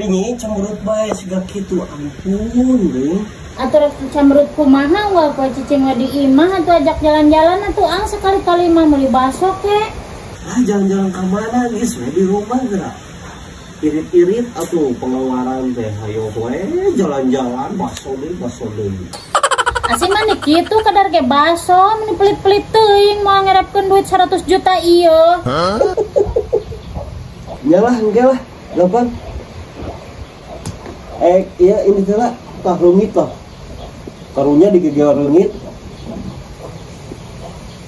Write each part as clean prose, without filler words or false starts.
Nyi cemberut bae siga kitu ampun deui. Atuh rek cemberut kumaha wa poe cicing we di imah atuh ajak jalan-jalan atuh ang sekali-kali mah meuli baso ke. Ah jalan-jalan ka mana geus we di rumah geura. Irit-irit atuh pengeluaran teh hayo we jalan-jalan baso deui baso deui. Asih mah kitu kadar ge baso meni pelit-pelit teuing moal ngerepkeun duit 100 juta ieu. Nyalah engke lah gampang. Iya ini teh lah tah rungit lah. Karunya digeger rungit.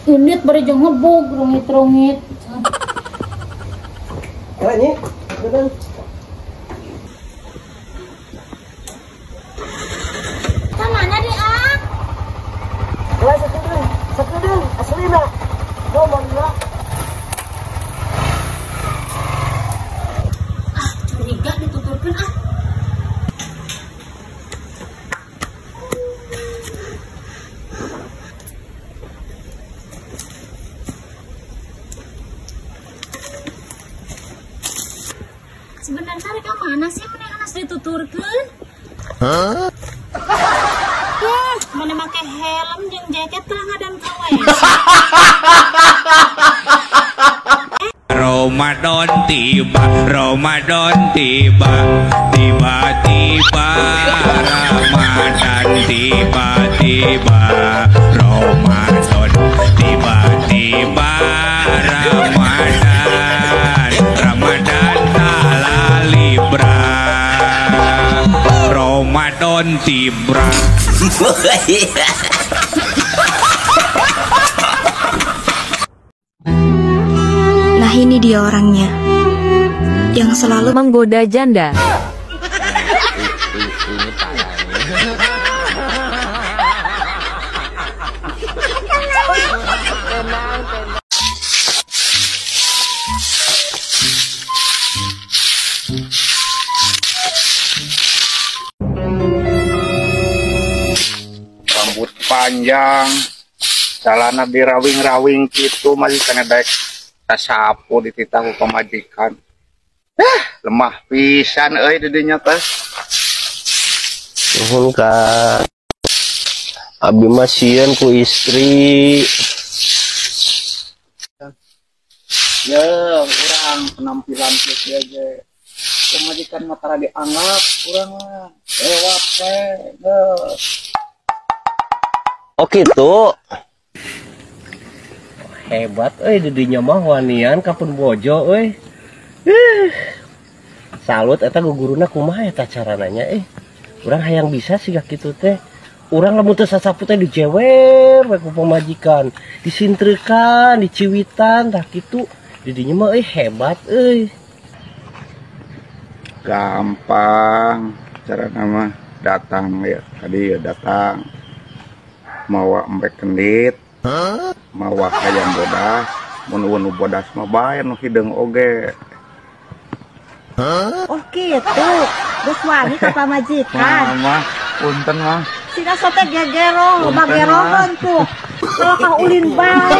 Indit bari jeung ngebug rungit-rungit. Kira nyi, bener. Ka mana di ah? Kelas sakedeung, sakedeung aslina. Ngomong lah. Ah, curiga dituturkeun ah. Sebenarnya rek mana sih mending anas dituturkeun? Hah? Ya, mana make helm jeung jaket lah ngadan kawe. Ramadan tiba, Ramadan tiba, tiba-tiba Ramadan tiba-tiba, Ramadan tiba-tiba Ramadan, Ramadan ala libra, Ramadan tibra. Nah ini dia orangnya yang selalu menggoda janda. Rambut panjang, celana dirawing-rawing gitu masih kena daek sapu dititah ku pamajikan. Lemah pisan euy di dinya teh. Nuhun ka. Abi mah sieun ku istri. Ya, urang penampilan kieu ge. Pamajikan mah tara dianggap urang mah. Lewat we, geus. Oh kitu. Hebat euy di dinya mah wanian kapun bojo euy. Salut eta guguruna kumaha eta carananya euy. Urang hayang bisa siga kitu teh. Urang lamun teu sasapu teh dijewer we ku pamajikan, disintrekan, diciwitan tah kitu. Di dinya mah euy hebat euy. Gampang carana mah datang ya tadi ya datang mawa embe kendit. Mawa hayam bodas, mun nu bodas mah bae nu hideung oge. Oh kitu, geus wani ka pamajikan. Mah, punten mah. Sina sote gegero, loba geroheun tuh. Kalau ka ulin bae.